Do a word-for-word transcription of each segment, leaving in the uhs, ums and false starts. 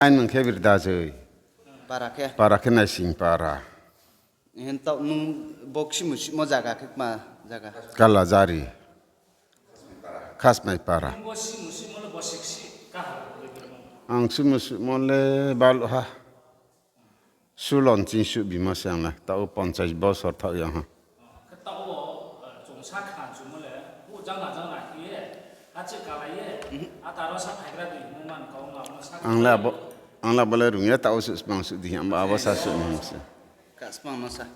Aini mung khe Birdajoi. Para khe? Para khe Naising para. Hing taoh nung bo ksimu sihmo zaga khe kma zaga? Kalajari. Khasmai para. Ang ksimu sihmo le baluh ha. Sulon chingsuh bimo se ang le, taoh ponchais bosor thaoh ya ha. Khe taoh wo, eh, chung sa khnanchumo le, bu jangna jangna khe ye, ha che kalai ye, mhm, ata ro sa phaigra di hingmo man kau ma, ma sa ang le khnanai abo, yo. Ang le abo le rung ya, taoh wo suh smang suh di hing, abo, abo sa suh ni hing se. Ka smang no sa.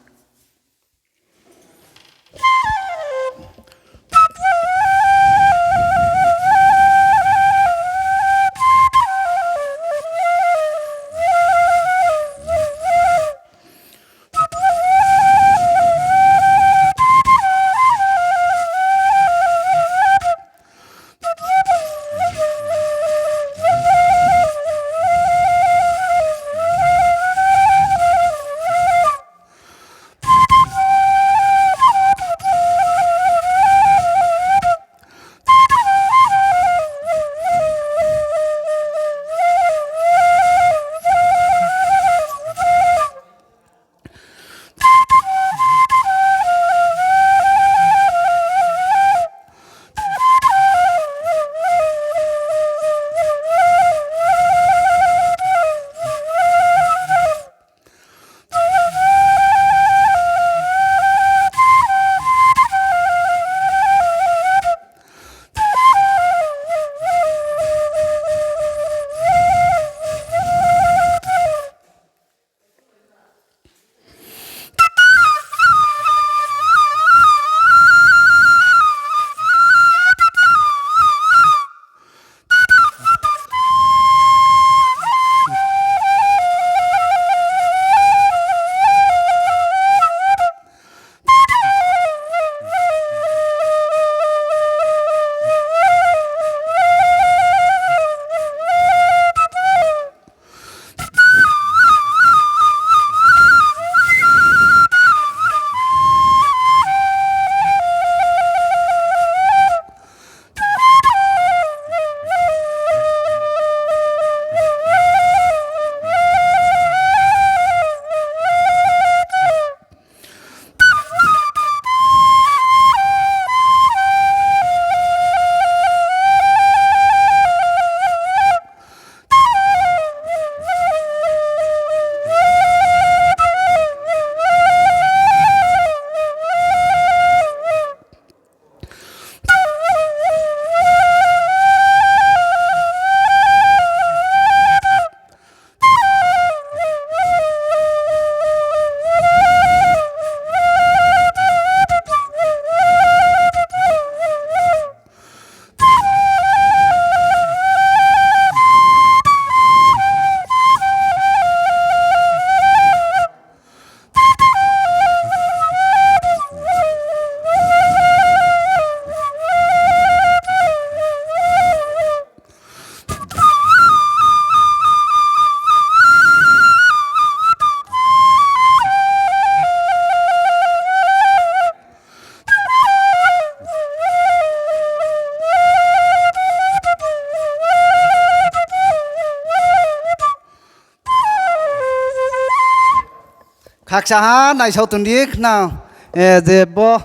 Khakchang ha naisao tong di khna, eh, je bo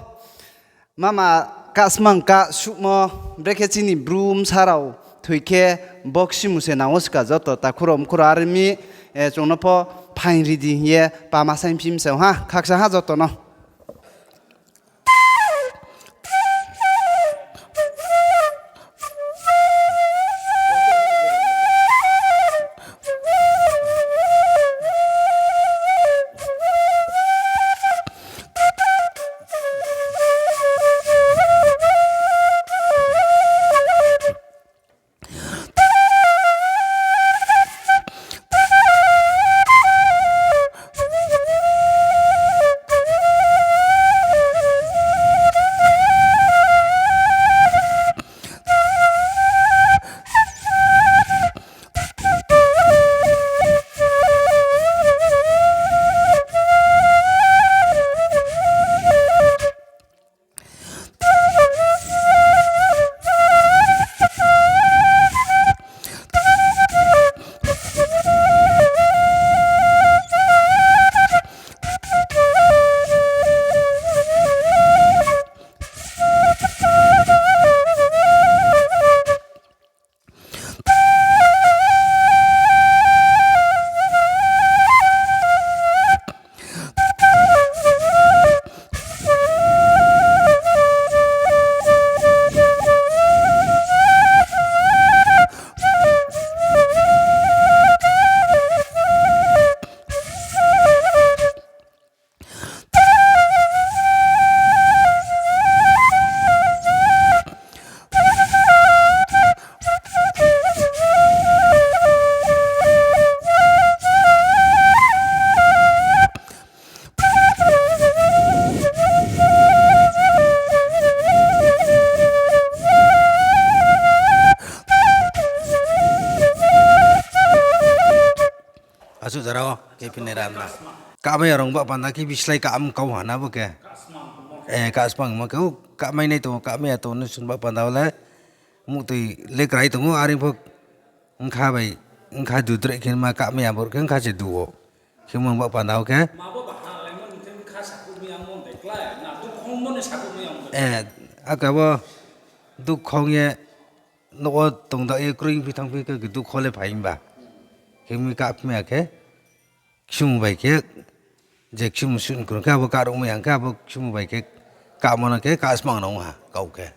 mama kahsmang kahsuhmo, brekhe chini bru bsa rao thoi khe bo ksimu se nang wo ska joto takhu rao mkhu rao are mi, eh, chung no pho phaing ri di hing ye pama saingphi mi se ha, khakchang ha joto no. Achouh jora wo khe phinai ra na. Kahmai ya rong ba panda khe bislái kaham kau ha na bo khe. Kahsmang mo khe, o kahmai nai tong ou, kahmai ya tong ou, nung sun ba panda wo le. Muhtoi le krai tong ou, are pho bkha bai, bkha dudroi khe ma kahmai ya bor khe bkha se du ou. Khe mung ba panda wo khe. Ake bo dukhong ye, nouh wo tongda ye kroi phi thanng phi khe dukhong le phai himba. Khe mi kahmai ya khe, ksumu bai khe, je ksumu sun krung khe abo kahruhmai ya khe abo ksumu bai khe, kahmo no khe kahsmang no ong ha kau khe.